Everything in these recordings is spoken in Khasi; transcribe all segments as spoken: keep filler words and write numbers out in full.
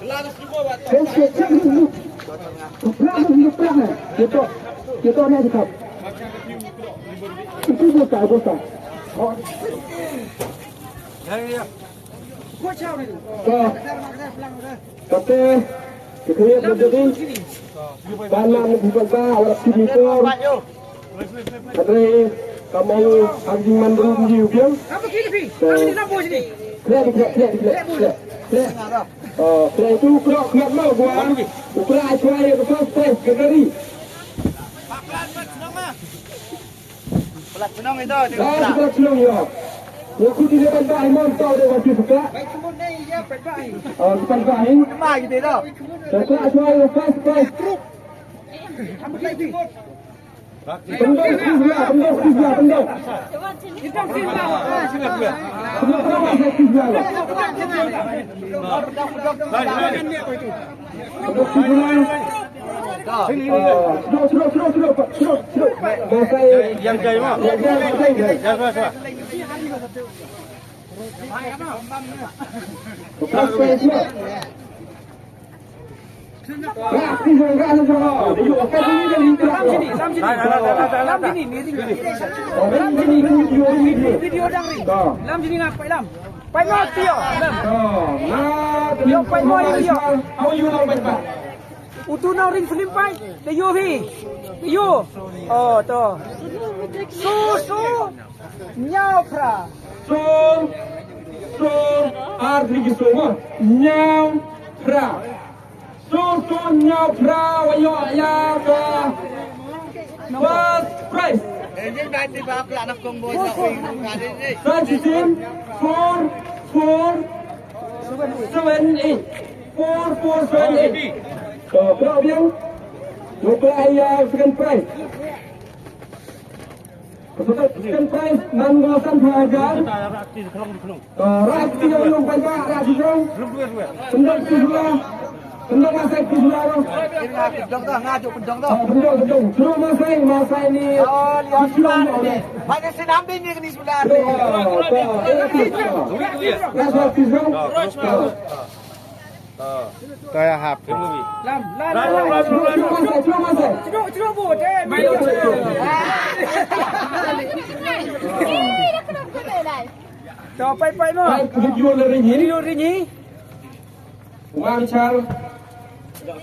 Check, check, check. Pelan, pelan, pelan. Gitu. Gitu, ni, gitu. Itu buka, buka. Oh. Ya, ya, ya. Kate, kita lihat menjadi. Tanah bukan tak, awak sini pun. Hynrei ka mong ha ka jingman ruh ïa u biang. Khleh, khleh, khleh, khleh, khleh. Oh, khleh tu khleh khleh mo gua. U khleh ai chuai ïa ka first prize ka gari. Plat chnong ito, ito. Ah, plat chnong ïa. Ïa ku di leban ba imam tau de wa tu suka. Ah, depan ba ini. Mai kita ito. Ka khleh ai chuai ïa ka first prize. Pendok siswa, pendok siswa, pendok. Pendok siswa, siswa. Pendok siswa. Oh, sudok, sudok, sudok, sudok, sudok, sudok. Yang jai mah. Yang jai, yang jai. Bukan siswa. Lam sini, lam sini. Lam sini, ni ring. Lam sini, ring video, ring video. Video dang ring. Lam sini ngap, pai lam. Pai mo, tio, lam. Yo, pai mo, yo. Utu nau ring film pai. Te yo hi. Te yo. Oh, to. Su, su. Ñiaw phra. Sur, sur, ar three ki sur mo. Ñiaw phra. Sur, sur, ñiaw phra, wa ïoh ïa ka first prize. Sa shisien, four, four, seven, eight. Four, four, seven, eight. To, pynbiang. Nukla ïa second prize. Second prize, nang ba san phew hajar. To, rah kti ïa u nongpynbha, rah kti ïa u. Pyndong kti shuwa. Pyndong masai kti shuwa. Pyndong, pyndong. Shuwa masai, masai ni. Kti shuwa ni. Rah kti shuwa. To ïa hap. Lam, lam, lam, lam. Cedok, cedok, cedok, cedok, cedok, bu, deh. To, pai, pai, mo. Pai, video le ring hi. Video ring hi. Wan char.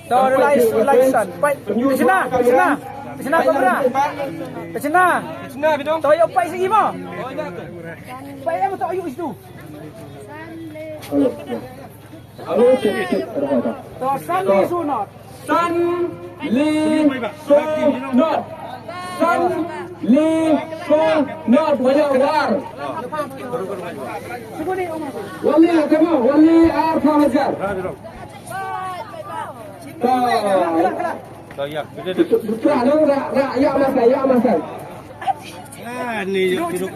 To, relai, relai san. Pai, pechna, pechna. Pechna, kamera. Pechna. Pechna, bidong. To, ïoh pai sigi, mo. Pai, em, to, ïoh situ. Alo, check, check. To, san le so not. San le so not. San le so not. Wa ïa war. Wa le, kama, wa le ar phew hajar. To. To, ïa, kita tu. Buka dong, rak, rak, ïa masai, ïa masai. Ah, ni, yuk, yuk.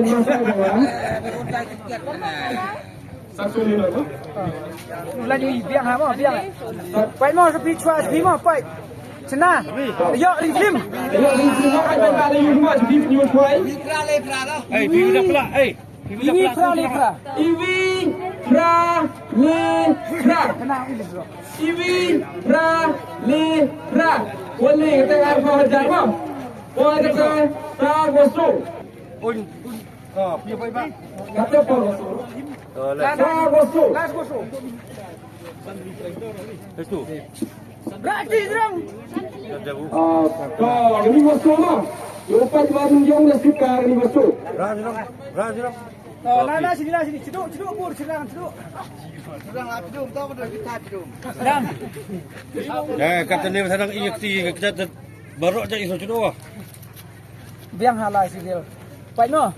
Ni masai, bang. Satu lima tu. Lagi biang ha mo, biang. Pai mo, sepi chua, sepi mo, pai. Chna. Yo, ring film. Yo, ring film, pai, pai, pai, ring film, sepi film, pai. Hey, pi udah pula, hey. Iwi phra le phra. Iwi phra le phra. Kena English, bro. Iwi phra le phra. Wa le kata arphew hajar mo. Wa kata sa ko so. Oi, oi. Ah, pia pai ba. Kata pa ko so. Sa ko so. Last ko so. Itu. Rati jrong. Ah, ka ni ko so mo. Yo pa ba ni jong na sika ni ko so. Ra jrong. Ra jrong. Oh, na, na, sini, na, sini. Cedok, cedok, bur, cedok, cedok. Cedok, ah, cedok, tahu betul kita cedok. Dam. Eh, kata ni, sadang iya kti, kita barok je iso cedok. Biang halai si Bill. Pai no.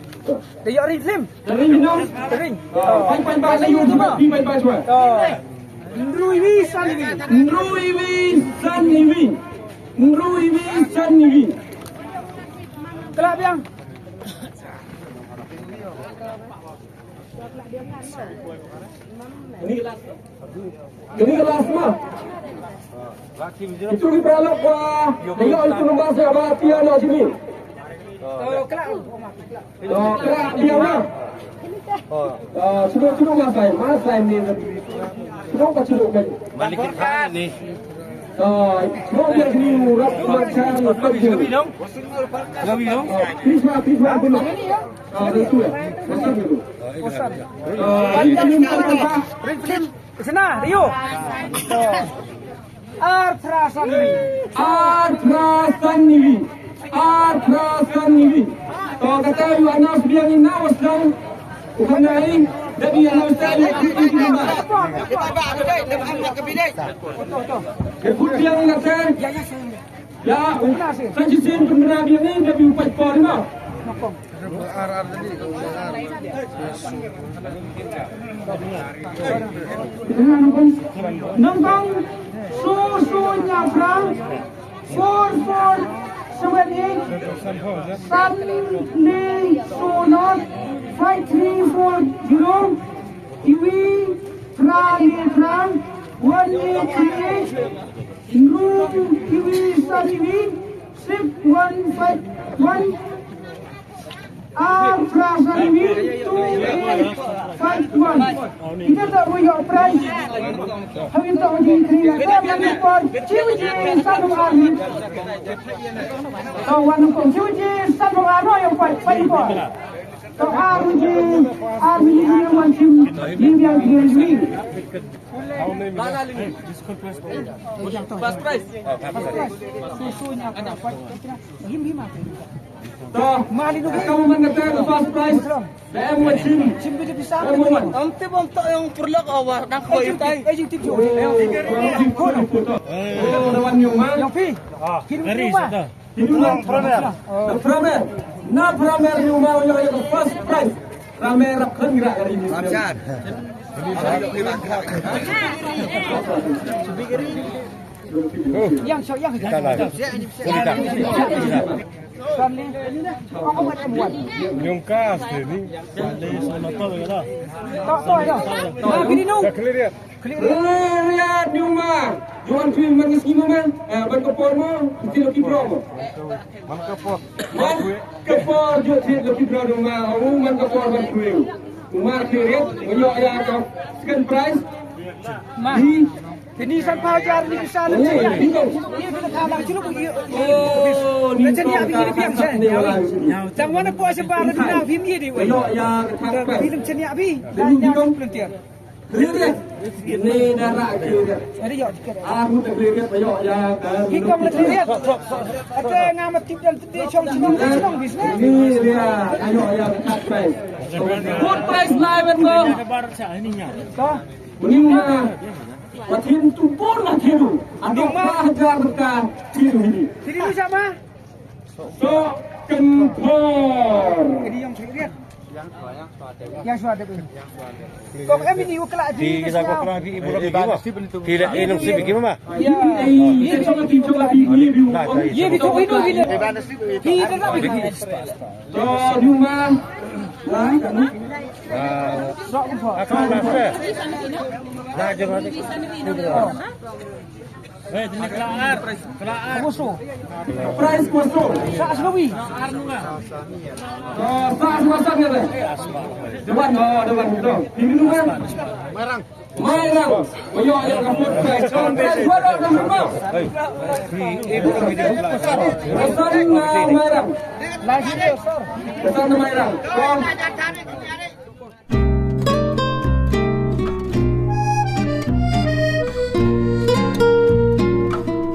Dia yok ring film. Ring no. Ring. Pai, pai, pai, pai, pai, pai, pai, pai. Oh. Ndru iwi san iwi. Ndru iwi san iwi. Ndru iwi san iwi. Kelak biang. Ini kelas. Ini kelas mah. Itu kita lok wa. Ayo itu nombor saya ba pia no sini. Oh, kelak. Oh, kelak pia mah. Oh, sudah sudah masai, masai ni. Malik Khan ni. Ah, mo biar ni rap macam macam. Gawi dong. Gawi dong. Ah, Krisma, Krisma dulu. Ah, betul. Pesan dulu. Ah, ini minta apa? Sena, Rio. Ar phra san wi. Ar phra san wi. Ar phra san wi. To kata yu announce biang ina wasdang. Ukhana i, da bi announce ta yu kuti di ma. Ke kut biang ina ta. Ya, u-, sa jisin pynbna biang ina da bi u pait por ma. Nongkong, so, so, nya, phra, four, four, seven, eight, san, ne, so, not, five, three, four, zero, iwi, phra, ne, phra, one, ne, three, eight, nru, iwi, san, iwi, six, one, five, one, Ar phra san wi two eight five one. Ita ta u ïoh prize. Hawi ta u ji tri la ta man por. Chiu ji san u ar ni. Ta wan ko chiu ji san u ar no ïoh prize. Pai por. Ta ar ji ar ni ni wan chiu. Ni biang ji ni. First prize. First prize. Susu nya. Him him. To, mali dulu. Ka man kata ka first prize. Em wa chim. Chim bi bisa. Em wa. Am te bom to yang purlok awar dak khoi tai. Eh, jing tip jo. Oh, yang purlok. Oh, lawan yung ma. Yang pi. Kiri ma. Kiri ma. Pramer. Pramer. Na pramer yung ma yang first prize. Pramer rap khan gira kari ni. Amchan. Yang so yang kita lah. Kita. Family. Yung kas ni. To, to, to. Nah, bini nung. Dah clear ya? Clear ya. Clear ya, ni ma. Yuan tu man ngi sngim ma. Eh, ban ka por mo, mesti lo ki bro mo. Man ka por. Man ka por jot thied lo ki bro ni ma. Oh, man ka por ban kuiu. Umar clear ya. Ngi ïoh ya ka second prize. Ma. Ni. Kini san phaw hajar ni pisa la. Oh, ni ko. Ni pisa ka la chulu ko. Oh, ni ko. Ni ko. Tang wana po sa ba la na phim ye di. Ïoh ya ka third prize. Film chania bi. Ni ko. Clear ya? Ini darah clear ya? Ada ya, clear ya? Ah, aku tak clear ya, ïoh ya. Hi kong la clear ya? Ate nga ma tip dan tip chong chong chong bisnes. Ini dia, ïoh ya, third prize. Fourth prize lai ban ko. Ko? Ini mah. Matin tu pun lah tiru. Atau mah hajar berkah tiru ini. Jadi ni siapa? So, kempor. Jadi yang clear. Yang suara tu. Kong em ini ukla di. Di kita ko kena di ibu lagi di bawah. Di le ini si bigi mama. Ya. Ini cuma di cuma di ini di. Ye di tu ini di. Di dalam bigi. So, di rumah. Lah, kan? Sok kempor. Akan lah. Lah, jangan. Eh, jini kelar, kelar. Kusu. Prize kusu. Sa selawi. Ah, sa selawi. Dewan, oh, dewan, dewan. Ini dulu kan? Mairang. Mairang. Ayo, ayo, kamu. Prize kusu. Pesan, ah, Mairang. Lagi dia, sir. Pesan Mairang. Kong.